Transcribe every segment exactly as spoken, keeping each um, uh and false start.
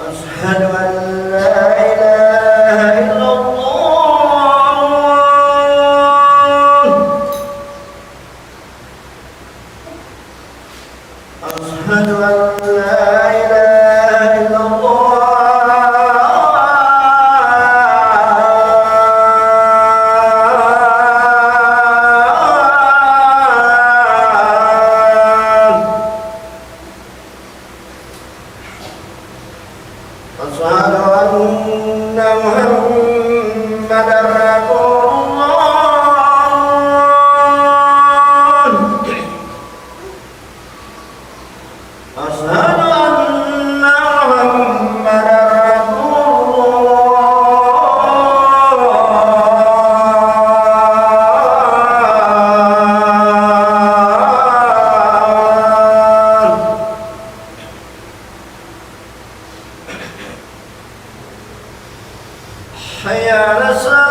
أشهد أن لا إله إلا الله. أشهد أن لا إله إلا الله. أشهد أن محمدا رسول الله. أشهد أن محمدا رسول الله. حي على الصلاة.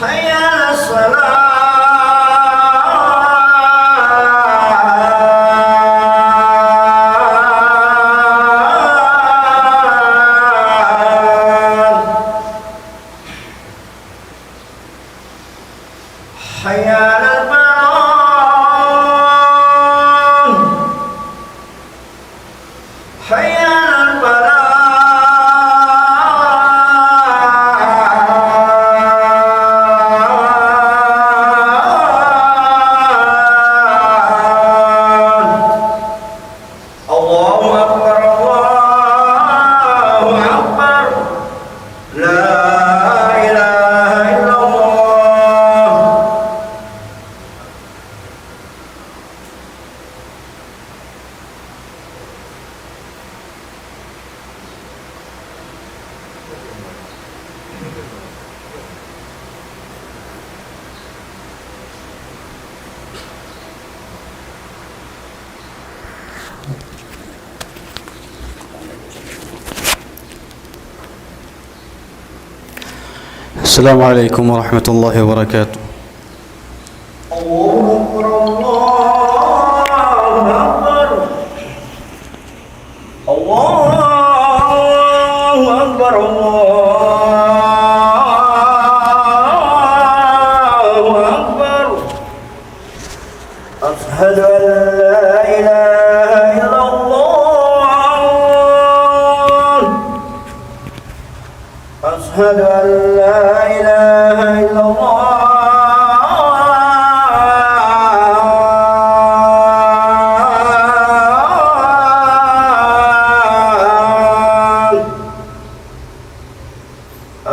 حي على الصلاة. حي على الفلاح. حي على الفلاح. الله أكبر، الله أكبر. لا إله إلا الله. السلام عليكم ورحمة الله وبركاته. الله أكبر، الله أكبر. الله أكبر، الله أكبر. أشهد أن لا إله إلا الله. أشهد أن لا إله إلا الله.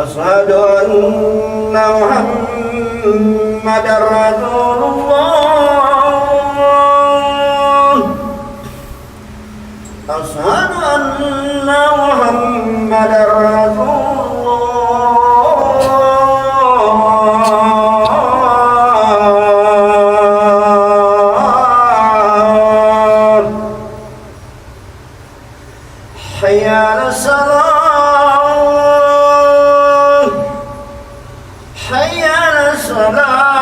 أشهد أن محمدا رسول الله. أشهد أن محمدا رسول الله. حي على الصلاة. حي على الصلاة.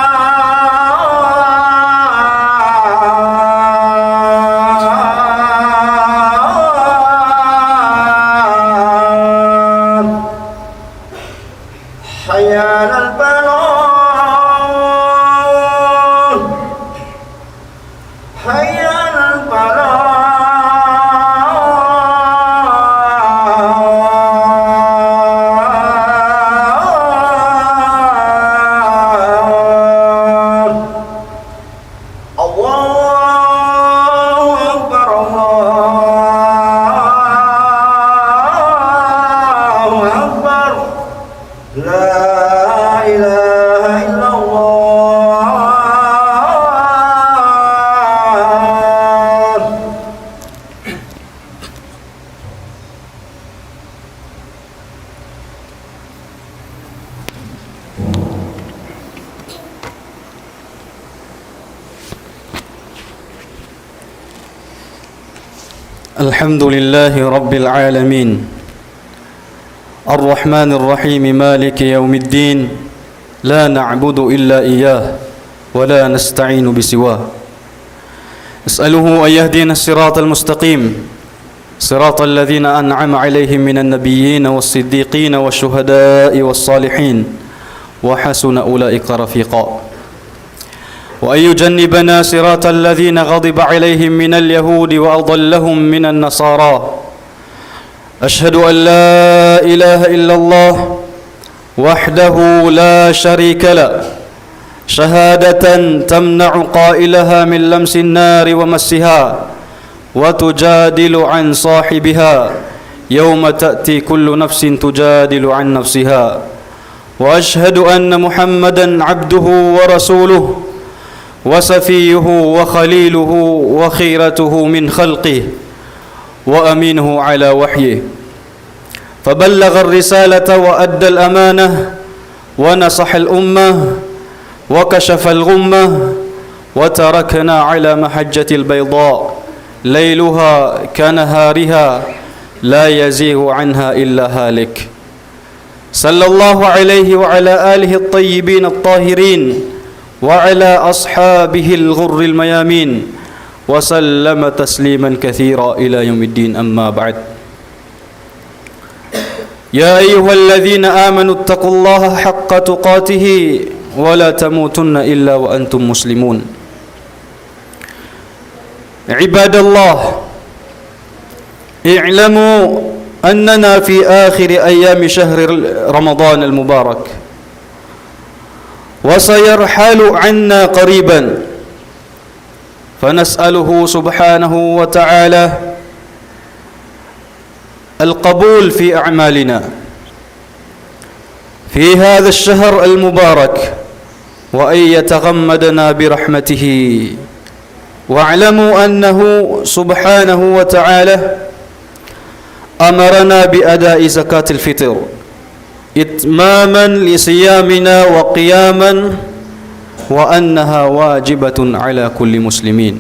حي على الفلاح. حي على الفلاح. الله أكبر، الله أكبر. لا إله إلا الله. الحمد لله رب العالمين. الرحمن الرحيم. مالك يوم الدين. لا نعبد إلا إياه ولا نستعين بسواه. نسأله أن يهدينا الصراط المستقيم، صراط الذين أنعم عليهم من النبيين والصديقين والشهداء والصالحين، وحسن أولئك رفيقا. وأن يجنبنا صراط الذين غضب عليهم من اليهود وأضلهم من النصارى. أشهد أن لا إله إلا الله وحده لا شريك له، شهادة تمنع قائلها من لمس النار ومسها، وتجادل عن صاحبها، يوم تأتي كل نفس تجادل عن نفسها. وأشهد أن محمدا عبده ورسوله، وصفيه وخليله، وخيرته من خلقه، وأمينه على وحيه، فبلغ الرسالة وأدى الأمانة، ونصح الأمة، وكشف الغمة، وتركنا على محجة البيضاء، ليلها كنهارها، لا يزيغ عنها إلا هالك. صلى الله عليه وعلى آله الطيبين الطاهرين، وعلى أصحابه الغر الميامين، وسلم تسليما كثيرا إلى يوم الدين، أما بعد. يا أيها الذين آمنوا اتقوا الله حق تقاته ولا تموتن إلا وأنتم مسلمون. عباد الله، اعلموا أننا في آخر أيام شهر رمضان المبارك، وسيرحل عنا قريبا، فنسأله سبحانه وتعالى القبول في أعمالنا في هذا الشهر المبارك، وأن يتغمدنا برحمته. واعلموا أنه سبحانه وتعالى أمرنا بأداء زكاة الفطر إتماما لصيامنا وقياما، وأنها واجبة على كل مسلمين.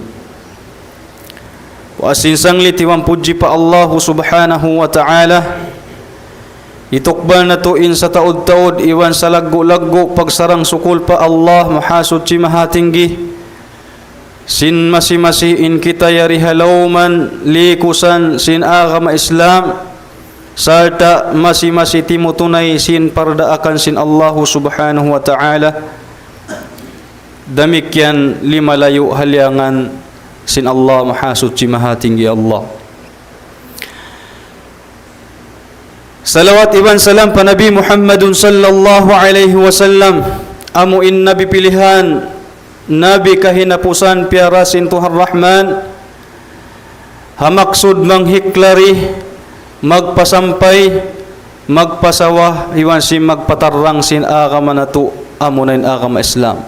Wa sin sanglit iban pudji pa Allahu Subhanahu wa Ta'ala, itukbal natu' in sataud-taud iban salaggu'-laggu' pagsarang-sukul pa Allah Mahasuchi Mahatinggi, sin masi-masi in kita yari ha lawm likusan sin agama Islam, sarta' masi-masi timutunay sin pardaakan sin Allahu Subhanahu wa Ta'ala, damikkiyan limalayu' ha liyangan sin Allah Mahasuchi Mahatinggi Allah. Salawat iban salam pa Nabi Muhammadun sallallahu alayhi wasallam, amu in Nabi pilihan, Nabi kahinapusan piyara sin Tuhan Rahman, ha maksud manghiklari, magpasampay, magpasawa, iban sin magpatarrang sin agama natu', amuna in agama Islam.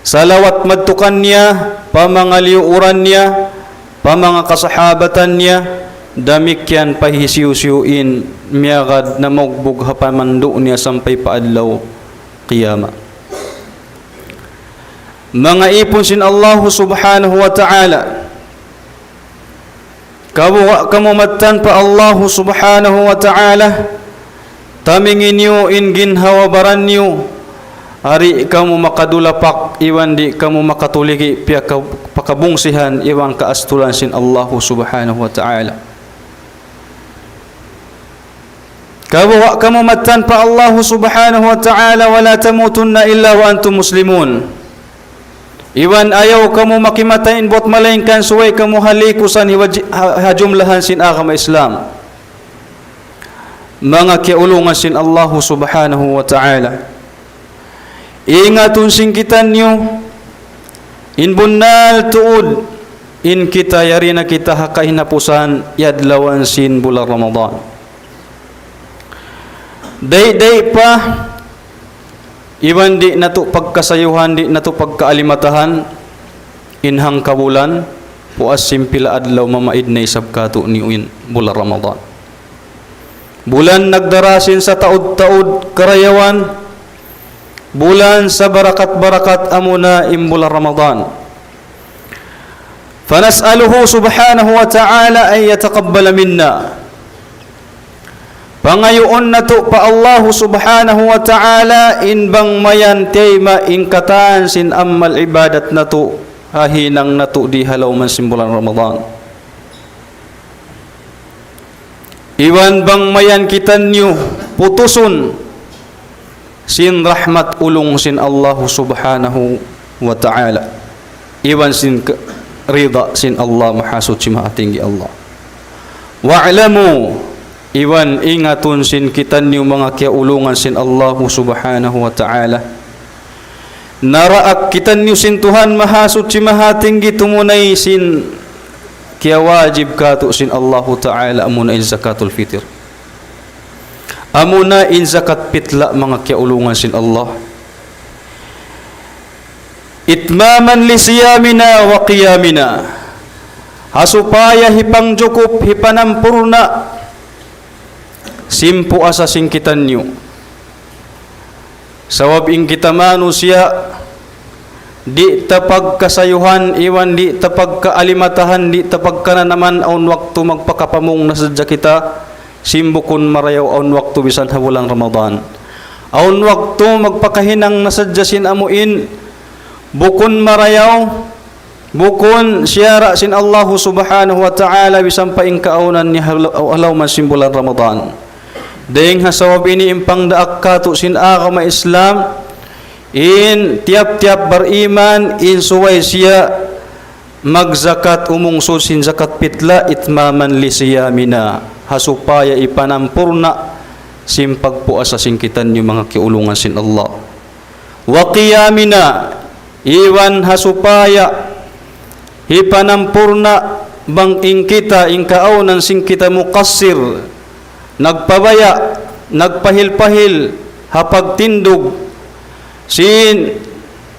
Salawat madtu kaniya, pa manga liyuuran niya, pa manga kasahabatan niya, damikkiyan pa hisiyu-siyu in miyagad na maugbug ha pamandu' niya sampay pa adlaw qiyamah. Manga īpun sin Allahu Subhanahu wa Ta'ala, kabuga' kamu mattan pa Allahu Subhanahu wa Ta'ala, tamingi niyu in ginhawa-baran niyu, di' kamu makadulapak, iban di' kamu makatuligi, piyaka-, pa kabungsihan, iban kaastulan sin Allahu Subhanahu wa Ta'ala. Kabuga' kamu mattan pa Allahu Subhanahu wa Ta'ala, ولا تموتن إلا وأنتم مسلمون. Iban ayaw kamu makimatay in buwat malaingkan subay kamu ha likusan hiwaj-, ha, ha jumlahan sin agama Islam. Manga kiyaulungan sin Allahu Subhanahu wa Ta'ala. Ingatun sin kitaniyu, in bunnal tuud, in kita yari na kita ha kahinapusan adlawan sin bulan Ramadan. Dayn-dayn pa, iban di' natu' pagkasayuhan, di' natu' pagkaalimatahan, in hangkabulan, puas sin pila adlaw mamaid na isab kātu'niyu in bulan Ramadan. Bulan nagdara sin sataud-taud karayawan, bulan sabarakat-barakat amuna in bulan Ramadan. فنسأله سبحانه وتعالى أن يتقبل منا. Pangayuun natu' pa Allahu Subhanahu wa Ta'ala in bang mayan tayma' in katan sin amal ibadat natu'. ha hinang natu' di ha lawm sin bulan Ramadan. Iban bang mayan kitaniyu putusun sin rahmat ulung sin Allahu Subhanahu wa Ta'ala. Iban sin ke-, rida sin Allah Mahasuchi Mahatinggi Allah. Wa'lamu, iban ingatun sin kitaniyu manga kiyaulungan sin Allahu Subhanahu wa Ta'ala. Naraak kitaniyu sin Tuhan Mahasuchi Mahatinggi tumunay sin kiyawajib katu' sin Allahu Ta'ala amuna in zakatul fitr. Amuna in zakat pitla manga kiyaulungan sin Allah. Itmaman li siyamina wa qiyamina. Ha supaya hipangjukup, hipanampurna' sin puasa sin kitaniyu. Sabab in kita manusiya', di' ta pagkasayuhan, iban di' ta pagkaalimatahan, di' ta pagkananaman, awn waktu magpakapamung na sadja kita, sin bukun marayaw awn waktu bisan ha bulan Ramadan. Awn waktu magpakahinang na sadja sin amu in, bukun marayaw, bukun siyara' sin Allahu Subhanahu wa Ta'ala bisan pa in kaawnan niya ha lawm sin bulan Ramadan. Dayng ha sabab ini in pangdaak katu' sin agama Islam, in tiyap-tiyap bariman, in subay siya magzakat umungsud sin zakat pitla itmaman li siyamina. Ha supaya ipanampurna' sin pagpuasa sin kitaniyu manga kiyaulungan sin Allah. Wa qiyamina, iban ha supaya hipanampurna' bang in kita, in kaawnan sin kita muqassir, nagpabaya', nagpahil-pahil, ha pagtindug, sin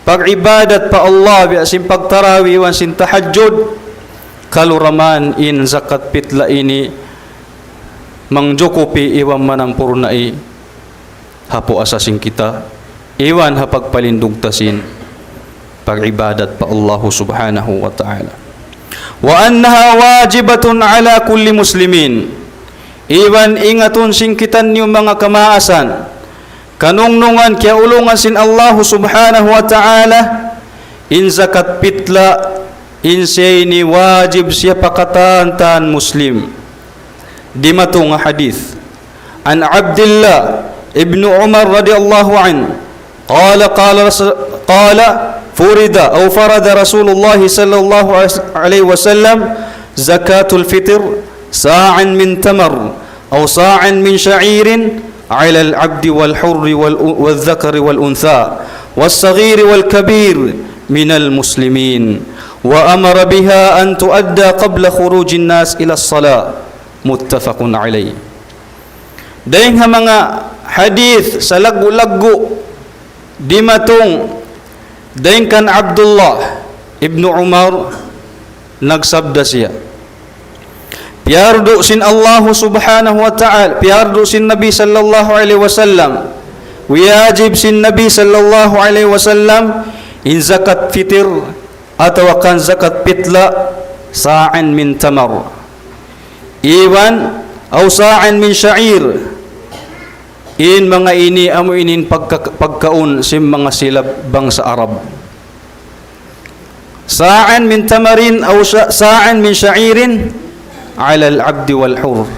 pag-ibadat pa Allah, biya' sin pagtarawi iban sin tahajjud, kaluraman in zakat pitla ini, mangjukupi iban manampurna'i ha puasa sin kita, iban ha pagpalindug ta sin pag-ibadat pa Allahu Subhanahu wa Ta'ala. Wa annaha wajibatun ala kulli muslimin. Iban ingatun sin kitaniyu manga kamaasan, kanungnungan kiyaulungan sin Allahu Subhanahu wa Ta'ala, in zakat pitla, in siya ini wajib siya pa katan-katan Muslim. Dimatung hadith. عن عبد الله بن عمر رضي الله عنه قال، قال رس-، قال: فرض أو فرض رسول الله صلى الله عليه وسلم زكاة الفطر صاعا من تمر أو صاعا من شعير على العبد والحر والأ-، والذكر والأنثى والصغير والكبير من المسلمين، وأمر بها أن تؤدى قبل خروج الناس إلى الصلاة. متفق عليه. Dayng ha manga hadith salaggu'-laggu' dimatung dayng kan Abdullah ibnu Umar, nagsabda siya, piyardu sin Allahu Subhanahu wa Ta'ala, piyardu sin Nabi sallallahu alayhi wasallam, wiyajib sin Nabi sallallahu alayhi wasallam in zakat fitir atawa kan zakat pitla, sa'an min tamar. Iban, aw sa'an min sha'ir. In manga ini amu ini in pagka-, pagkaun sin manga sila bangsa Arab. Sa'an min tamarin aw sa-, sa'an min sha'irin alal abdi wal hur.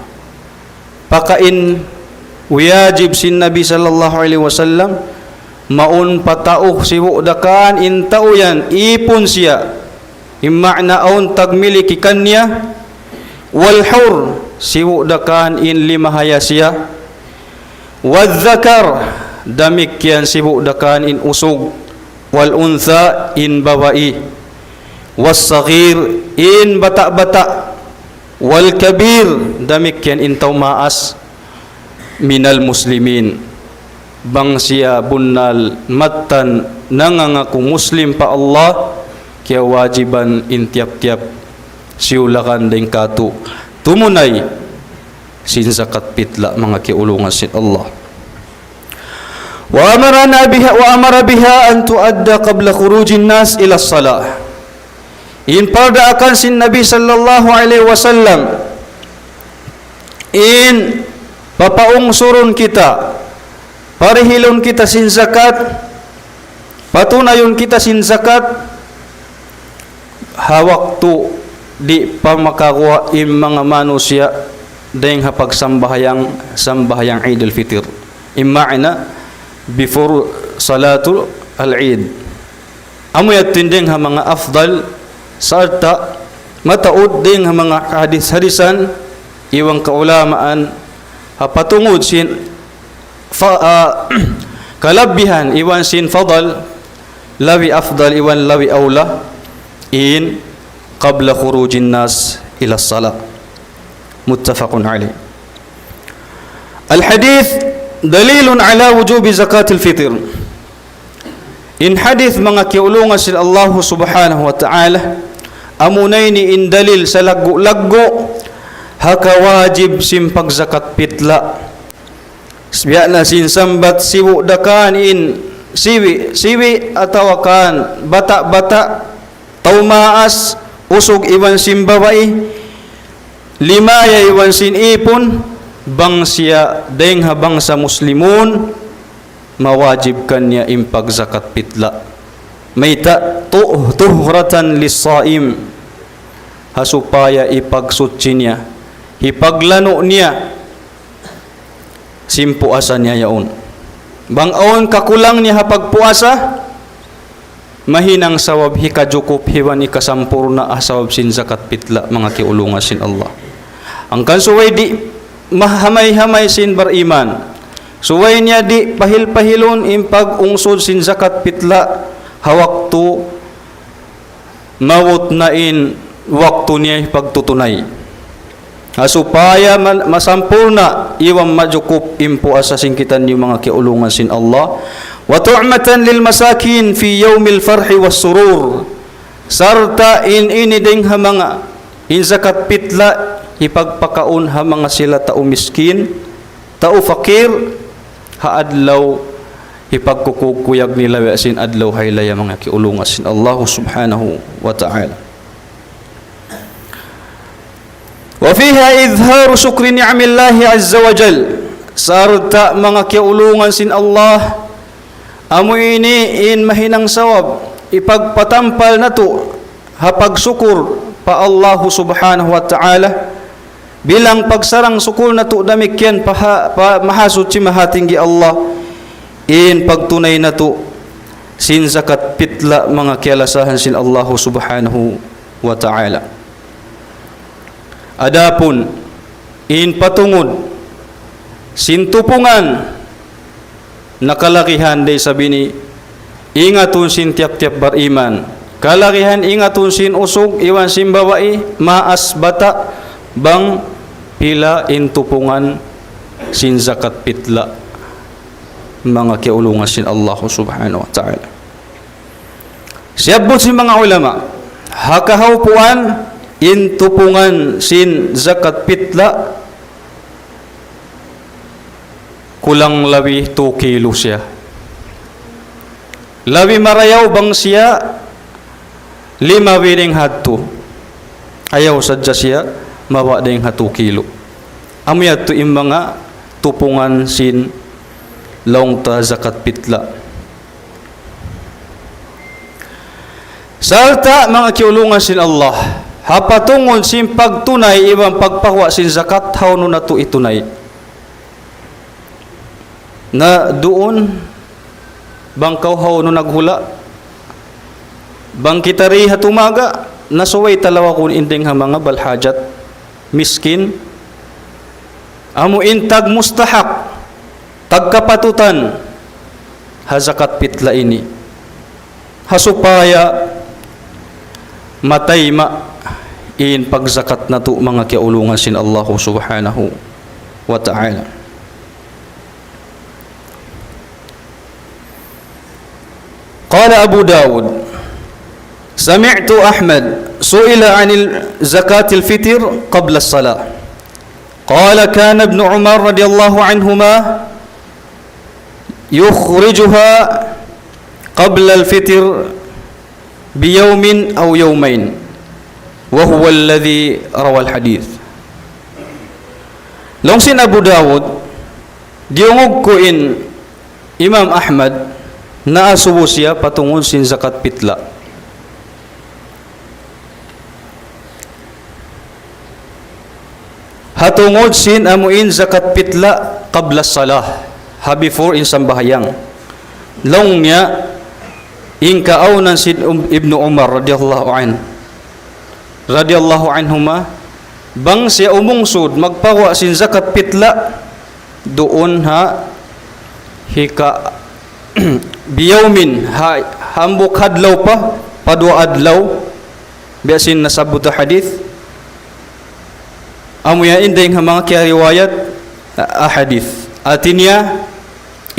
Pakain wiyajib sin Nabi sallallahu alayhi wasallam, mawn pa tau sibu' da kan in tau yan, ipun siya. In ma'na awn tagmiliki kaniya, wal hur, sibu' da kan in limahaya siya, wadh dhakar, damikkiyan sibu' da kan in usug, wal untha, in babai, was saghir, in bata'-bata', wal kabir, damikkiyan in tau maas, minal muslimin. Bang siya bunnal mattan nangangaku Muslim pa Allah, kiyawajiban in tiyap-tiyap siyulakan dayn katu' tumunay sin zakat pitla, manga kiyaulungan sin Allah. Wa amarana biha, wa amara biha an tuadda qabla khurujin nas ila salah. In pardaakan sin Nabi sallallahu alayhi wasallam, in papaungsurun kita, parihilun kita sin zakat, patunayun kita sin zakat, ha waktu di' pa makaguwa' in manga manusiya' dayng ha pagsambahayang, sambahayang Eid al-Fitr. In ma'na, before Salatul Eid. Amu yadtu in dayng ha manga afdal, sarta' mataud dayng ha manga hadis-hadisan, iban kaulamaan, ha patungud sin fa-, ah, kalabihan iban sin fadal, labi afdal iban labi awla, in قبل خروج الناس إلى الصلاة. متفق عليه. الحديث دليل على وجوب زكاة الفطر. In hadith, manga kiyaulungan sin Allah Subhanahu wa Ta'ala, amuna ini in dalil salaggu'-laggu' ha kawajib sin pagzakat pitla'. Biya' na sin sambat sibu' da kan in siwi', siwi' atawa kan bata'-bata', tau maas, usug iban sin babai, limaya iban sin ipun, bang siya dayng ha bangsa Muslimun, mawajib kaniya in pagzakat pitla'. Mayta'? Tu-, طهرة للصائم. Ha supaya ipagsuchi niya, ipaglanu' niya sin puasa niya yaun. Bang awn kakulang niya ha pagpuasa, mahinang sabab hikajukup iban hikasampurna' ha sabab sin zakat pitla', manga kiyaulungan sin Allah. Hangkan subay di' mahamay-hamay sin bariman. Subay niya di' pahil-pahilun in pag-ungsud sin zakat pitla' ha waktu maabut na in waktu niya pagtutunay. Ha supaya ma-, masampurna' iban majukup in puasa sin kitaniyu, manga kiyaulungan sin Allah. وطعمة للمساكين في يوم الفرح والسرور. Sarta' in ini dayng ha manga, in zakat pitla', hipagpakaun ha manga sila tau miskin, tau fakir, ha adlaw hipagkukuyag nila biya' sin adlaw hailaya, manga kiyaulungan sin Allah Subhanahu wa Ta'ala. وفيها إظهار شكر نعم الله عز وجل. Sarta' manga kiyaulungan sin Allah, amu ini in mahinang sabab, ipagpatampal natu' ha pagsukur pa Allah Subhanahu wa Ta'ala, bilang pagsarang-sukul natu' damikkiyan pa ha-, pa Mahasuchi Mahatinggi Allah, in pagtunay natu' sin zakat pitla', manga kiyalasahan sin Allah Subhanahu wa Ta'ala. Adapun in patungud sin tupungan, na kalagihan da isab ini ingatun sin tiyap-tiyap bariman. Kalagihan ingatun sin usug iban sin babai, maas, bata', bang pila in tupungan sin zakat pitla', manga kiyaulungan sin Allah Subhanahu wa Ta'ala. Siyabbut sin manga ulama, ha kahaupuan in tupungan sin zakat pitla' kulang labi two kilo siya. Labi marayaw bang siya limabi dayng ha two. Ayaw sadja siya mababa' dayng ha two kilo. Amu yadtu in manga tupungan sin laung ta zakat pitla'. Sarta' manga kiyaulungan sin Allah, ha patungud sin pagtunay iban pagpaguwa' sin zakat, hawnu natu' itunay? Na duun, bang kaw hawnu naghula', bang kita di ha tumaga, na subay ta lawagun in dayng ha manga balhajat, miskin, amu in tagmustahak, tagkapatutan ha zakat pitla' ini. Ha supaya matayma' in pagzakat natu', manga kiyaulungan sin Allah Subhanahu wa Ta'ala. قال أبو داود: سمعت أحمد سئل عن زكاة الفطر قبل الصلاة، قال: كان ابن عمر رضي الله عنهما يخرجها قبل الفطر بيوم أو يومين، وهو الذي روى الحديث. Laung sin Abu Dawud, diyungug ku in Imam Ahmad, naasubu siya patungud sin zakat pitla'. Tungud sin amu in zakat pitla' qabla salah, ha before in sambahayang. Laung niya, in kaawnan sin Um-, Ibnu Umar radiyallahu anhu, radiyallahu anhuma, bang siya umungsud magpaguwa' sin zakat pitla' duun ha hika biyawmin, ha hambuuk adlaw pa, pa duwa adlaw, biya' sin nasabbut ha hadith. Amu yan in dayng ha manga kiyariwayat, ah, hadith. Hati niya,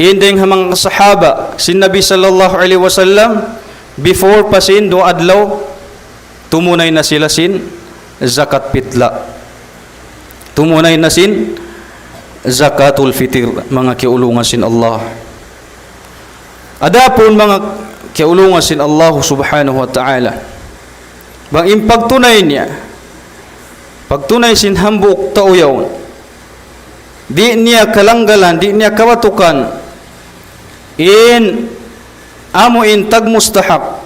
in dayng ha manga sahaba sin Nabi sallallahu alayhi wasallam, before pa sin duwa adlaw, tumunay na sila sin zakat pitla'. Tumunay na sin zakatul fitr, manga kiyaulungan sin Allah. Adapun manga kiyaulungan sin Allah subhanahu wa ta'ala, bang in pagtunay niya, pagtunay sin hambuuk tau yaun, di' niya kalanggalan, di' niya kabatukan, in amu in tagmustahak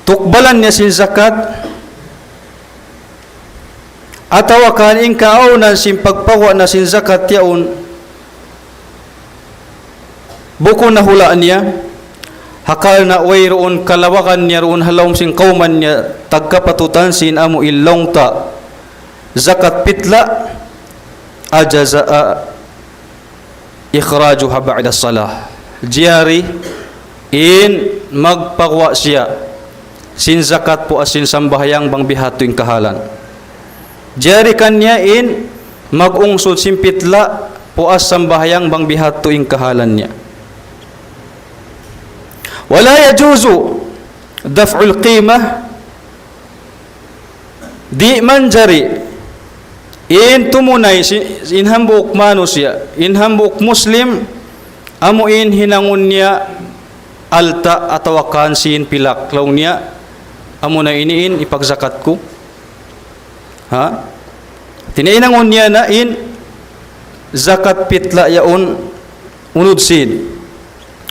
tukbalan niya sin zakat, atawa kan in kaawnan sin pagpaguwa' na sin zakat yaun, bukun na hula' niya, ha karna' wayruun kalawagan niya duun ha lawm sin kawman niya, tagkapatutan sin amu in laung ta zakat pitla', ajaza ikhrajuha ba'da salah. Jari in magpaguwa' siya sin zakat puas sin sambahayang bang bihadtu in kahalan. Jari kaniya in mag-ungsud sin pitla' puas sambahayang bang bihadtu in kahalan niya. ولا يجوز دفع القيمة. Di' manjari in tumunay si-, in hambuuk manusiya', in hambuuk Muslim, amu in hinangun niya alta' atawa kan sin pilak. Laung niya, amu na ini in ipagzakat ku. Ha? Hati niya hinangun niya na in zakat pitla' yaun unud sin.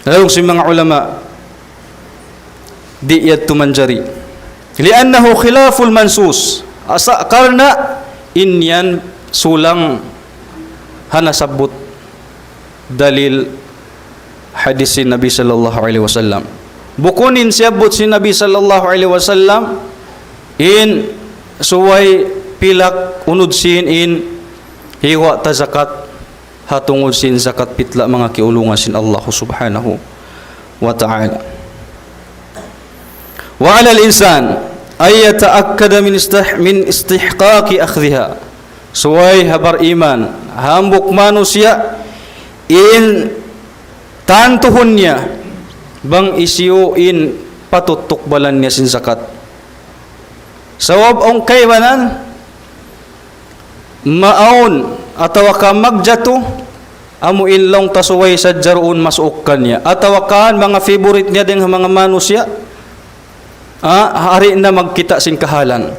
Laung sin manga ulama, di' yadtu manjari. لأنه خلاف المنصوص. Asa-, karna' in yan sulang ha nasabbut dalil hadis sin Nabi sallallahu alayhi wasallam. Bukun in siyabbut sin Nabi sallallahu alayhi wasallam, in subay pilak unud sin in hiwa' ta zakat, ha tungud sin zakat pitla' manga kiyaulungan sin Allah subhanahu wa ta'ala. وعلى الإنسان أن يتأكد من استح-، من استحقاق أخذها. Subay ha bariman, hambuuk manusiya', in tantuhun niya, bang hisiyu in patut tukbalan niya sin zakat. Sabab awn kaibanan, maawn atawa ka magjatu, amu in laung ta subay sadja duun masuuk kaniya. Atawa kan manga favorite niya dayng ha manga manusiya', ah, hari na magkita' sin kahalan.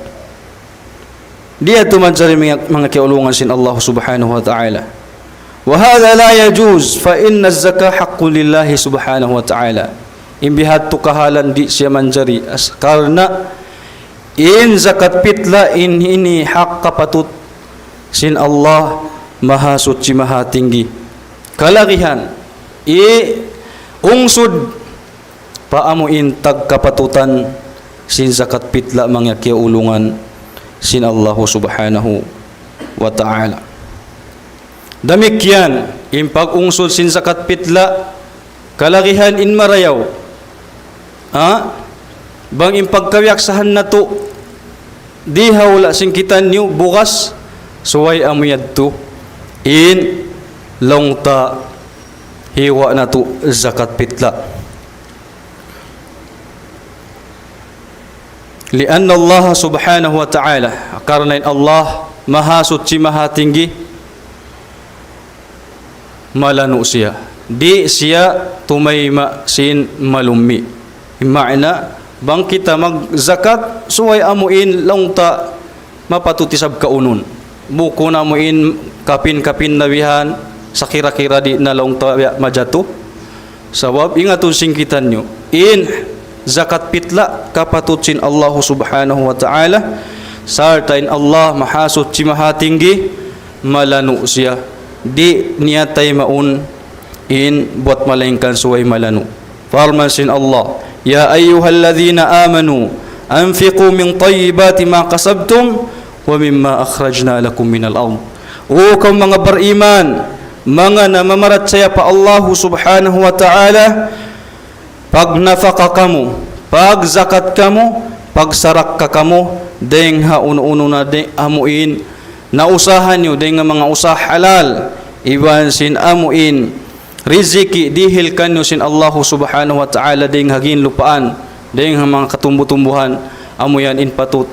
Di' yadtu manjari manga, manga kiyaulungan sin Allah subhanahu wa ta'ala. وهذا لا يجوز، فإن الزكاة حق لله سبحانه وتعالى. In bihadtu kahalan di' siya manjari, as-, karna' in zakat pitla' in ini hak kapatut sin Allah Mahasuchi Mahatinggi. Kalagihan, iungsud pa amu in tagkapatutan sin zakat pitla' manga kiyaulungan sin Allah subhanahu wa ta'ala. Damikkiyan in pag-ungsud sin zakat pitla', kalagihan in marayaw. Ha? Bang in pagkabiyaksahan natu', di' ha hula' sin kitaniyu bugas, subay amu yadtu in laung ta hiwa' natu' zakat pitla'. لأن الله سبحانه وتعالى, karna' in Allah Mahasuchi Mahatinggi, malanu' siya. Di' siya tumayma' sin malummi'. Ma'na, bang kita magzakat, subay amu in laung ta mapatut isab kaunun. Bukun amu in kapin-kapin na bihan, sakira-kira di' na laung ta biya' majatu. Sabab ingatun sin kitaniyu, in zakat pitla' kapatut sin Allah subhanahu wa ta'ala, Sarta' in Allah Mahasuchi Mahatinggi, malanu' siya. Di' niya taymaun in buwat malaingkan subay malanu'. Parman sin Allah, يا أيها الذين آمنوا أنفقوا من طيبات ما كسبتم ومما أخرجنا لكم من الأرض. O kamu manga bariman, manga namamarachaya pa Allahu Subhanahu wa Ta'ala, pagnapaka kamu, pagzakat kamu, pagsarakka kamu, dayng ha unu-unu na di-, amuin, nausaha niyu, dayng ha manga usaha halal, iban sin amuin, riziki dihil kaniyu sin Allahu Subhanahu wa Ta'ala, dayng ha ginlupaan, dayng ha manga katumbu-tumbuhan, amu yan in patut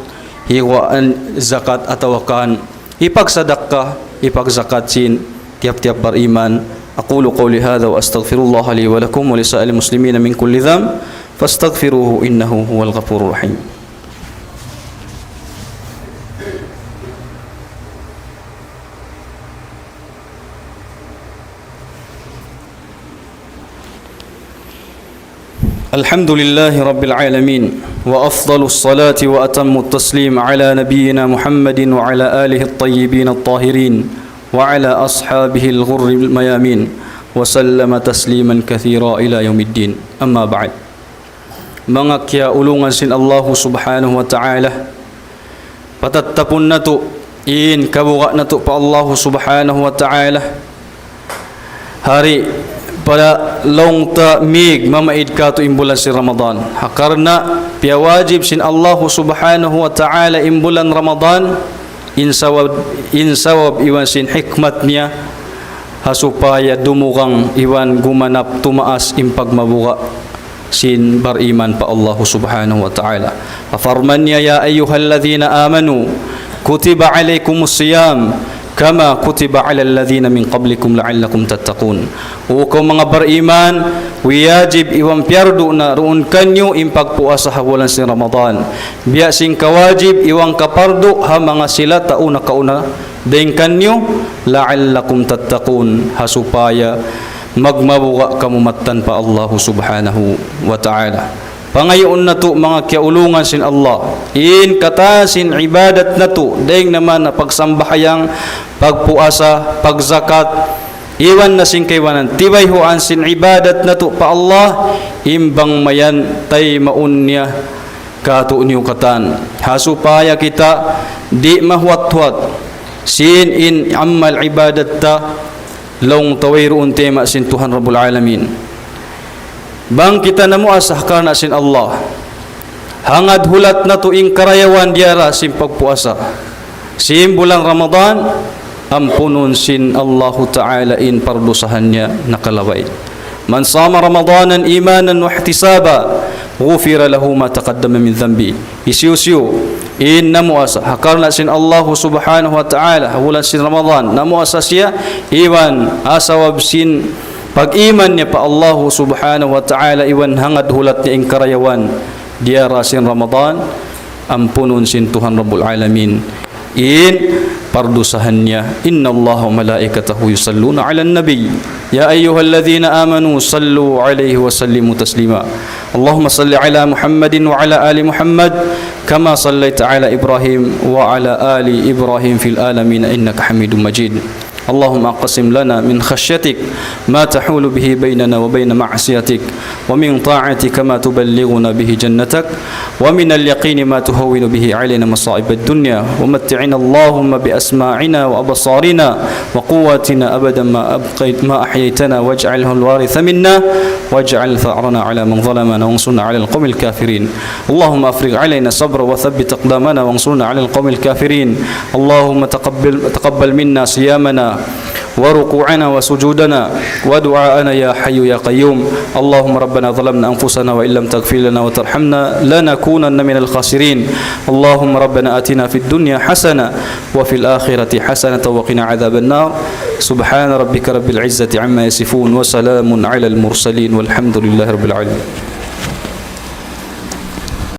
hiwaan zakat atawa kan hipagsadakka, hipagzakat sin tiyap-tiyap bariman. أقول قولي هذا وأستغفر الله لي ولكم ولسائر المسلمين من كل ذنب فاستغفروه إنه هو الغفور الرحيم. الحمد لله رب العالمين، وأفضل الصلاة وأتم التسليم على نبينا محمد وعلى آله الطيبين الطاهرين وعلى أصحابه الغر الميامين وسلم تسليما كثيرا إلى يوم الدين. أما بعد. Manga kiyaulungan sin Allahu Subhanahu wa Ta'ala, patattapun natu' in kabuga' natu' pa Allahu Subhanahu wa Ta'ala. Hari pa laung ta mig mamaid katu' in bulan sin Ramadan. Ha karna' piyawajib sin Allahu Subhanahu wa Ta'ala in bulan Ramadan, in sabab, in sabab iban sin hikmat niya, ha supaya dumugang iban gumanap tumaas in pagmabuga' sin bariman pa Allahu Subhanahu wa Ta'ala. Parman niya, يا أيها الذين آمنوا كتب عليكم الصيام كما كتب على الذين من قبلكم لعلكم تتقون. O kamu manga bariman, wajib iban piyardu na duun kaniyu in pagpuasa ha bulan sin Ramadan. Biya' sin kawajib iban kapardu ha manga sila tau nakauna dayng kaniyu, لعلكم تتقون, ha supaya magmabuga' kamu mattan pa Allahu Subhanahu wa Ta'ala. Pangayuun natu' manga kiyaulungan sin Allah, in katan sin ibadat natu', dayng naman na pagsambahayang, pagpuasa, pagzakat, iban na sin kaibanan, tibayhuan sin ibadat natu' pa Allah, in bang mayan taymaun niya katu'niyu katan. Ha supaya kita di' mahuwat-huwat sin in amal ibadat ta, laung ta wayruun tayma' sin Tuhan Rabbul Alamin. Bang kita namuasa karna' sin Allah, hangad hulat natu' in karayawan diyara sin pagpuasa sin bulan Ramadan, ampunun sin Allahu Ta'ala in pardusahan niya nakalabay. من صام رمضان إيمانا واحتسابا غفر له ما تقدم من ذنبه. Hisiyu-siyu in namuasa ha karna' sin Allahu Subhanahu wa Ta'ala ha bulan sin Ramadan, namuasa siya iban ha sabab sin pag-iman niya pa Allahu Subhanahu wa Ta'ala iban hangad hulat niya in karayawan diyara sin Ramadan, ampunun sin Tuhan Rabbul Alamin in pardusahan niya. إن الله وملائكته يصلون على النبي يا أيها الذين آمنوا صلوا عليه وسلموا تسليما. اللهم صل على محمد وعلى آل محمد كما صليت على إبراهيم وعلى آل إبراهيم في العالمين إنك حميد مجيد. اللهم اقسم لنا من خشيتك ما تحول به بيننا وبين معصيتك، ومن طاعتك ما تبلغنا به جنتك، ومن اليقين ما تهون به علينا مصائب الدنيا، ومتعنا اللهم بأسماعنا وأبصارنا وقواتنا أبدا ما أبقيت، ما أحييتنا، واجعله الوارث منا، واجعل ثأرنا على من ظلمنا، وانصرنا على القوم الكافرين. اللهم أفرغ علينا صبرا وثبت أقدامنا وانصرنا على القوم الكافرين. اللهم تقبل، تقبل منا صيامنا وركوعنا وسجودنا ودعاءنا يا حي يا قيوم. اللهم ربنا ظلمنا أنفسنا وإن لم تغفر لنا وترحمنا لنكونن من الخاسرين. اللهم ربنا آتنا في الدنيا حسنة وفي الآخرة حسنة وقنا عذاب النار. سبحان ربك رب العزة عما يصفون وسلام على المرسلين والحمد لله رب العالمين.